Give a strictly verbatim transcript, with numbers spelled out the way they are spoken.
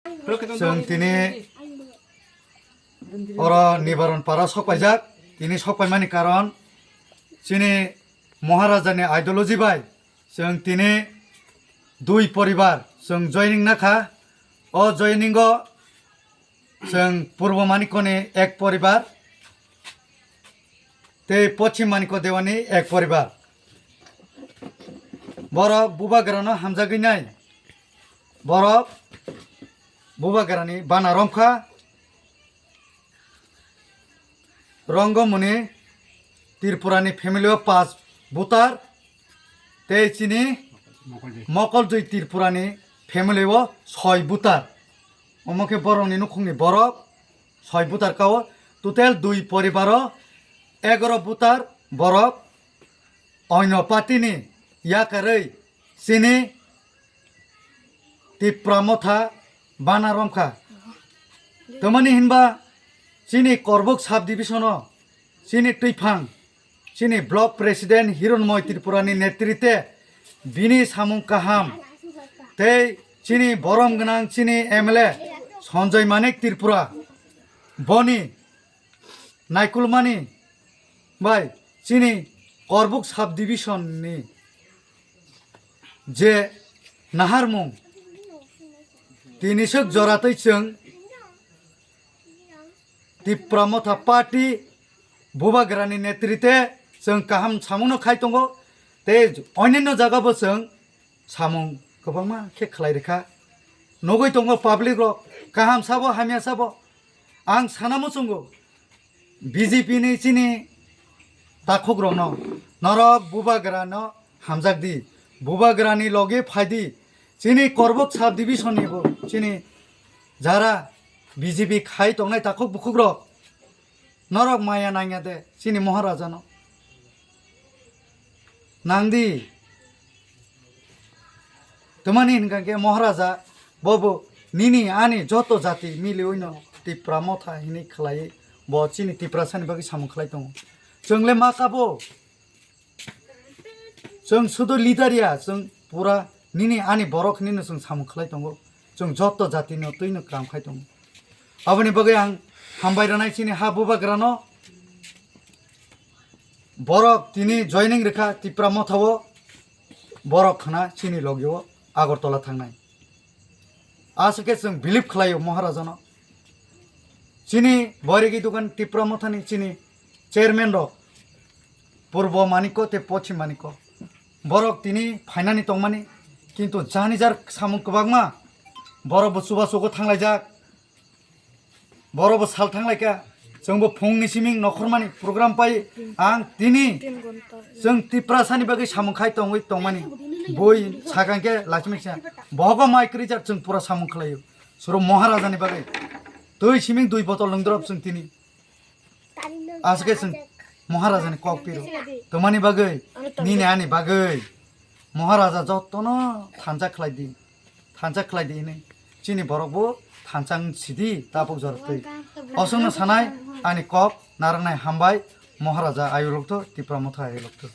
Chwng tini oro Nibaron para sokpaijak. Tini sokpaimani karon chini Maharajani ideology bai chwng tini dui poribar chwng joining nakha. O joining o chwng Purbo Manikoni ek poribar tei Pochim Manikko Dewani ek poribar. Borok bubagrano hamjagwi nai. Borok bubagrani bana romkha. Rongomoni Tripurani family o pas butar tei chini Mokoljoi Tripurani family o soi butar. Omo khe borokni nukhungni borok soi butar kao. Total dui poribaro egaro butar borok oino party ni yakarwi chini Tipra Motha bana romkha. Tamani hinba chini Korbuk sub division o chini twiphang, chini block president Hironmoy Tripura ni netrite bini samung kaham tei chini borom gwnang chini M L A Sanjoy Manik Tripura boni naikulmani bai chini Korbuk sub division ni je naharmung tini swk joratwi chwng Tipra Motha Party bubagrani netrite chwng kaham samungno khai tongo tei onyanno jagabo chwng samung kwbangma khe khlai rikha. Nugwi tongo public rok, kaham sabo hamya sabo. Ang sana muchungo B J P ni chini takhuk rokno, norok bubagra no hamjak di, bubagra ni loge phai di, chini Korbuk sub division ni bo chini jara B J P khai tongnai takhuk bukhuk rok, norok maya nangya de chini Maharaja no. Nangdi. Tamani hinkha khe Maharaja bobo nini ani joto jati miliwino Tipra Motha hinwi khlai bo chini Tiprasani bagwi samung khlai tongo. Chwngle ma kabo. Chwng sudu leader ya, chwng pura nini ani borok hinwino chwng samung khlai tongo. Chwng joto jatino twino kam khai tongo. Aboni bagwi ang hambai rwnai chini ha bubagrano. Borok tini joining rikha Tipra Mothao, borok khna chini logio Agartala thangnai. Aswk khe chwng believe khlaio Maharajano. Chini boiregi dogan Tipra Mothani chini chairman rok Purbo Manikko tei Pochim Manikko. Borok tini phainani tongmani, kintu jani jar samung kwbangma. Borok bo chubachugo thanglaijak. Borok bo sal thanglaikha. Chwngbo phungni siming nokhormani program pai ang tini chwng Tiprasani bagwi samung khai tongwi tongmani. Boi sakang khe lachimiksa. Bohogo mai krijak chwng pura samung khlaio. Suro Maharajani bagwi. Twi siming dui botol nwngdorop chwng tini. Aswk khe chwng Maharajani kok piro. Tamani bagwi, nini ani bagwi. Maharaja jotono thansa khlai di. Thansa khlai di hinwi. Chini borok bo thansa wng sidi tabuk jora twi. Osongno sanai ani kok narwknai hambai Maharaja ayolokto Tipra Motha ayolokto.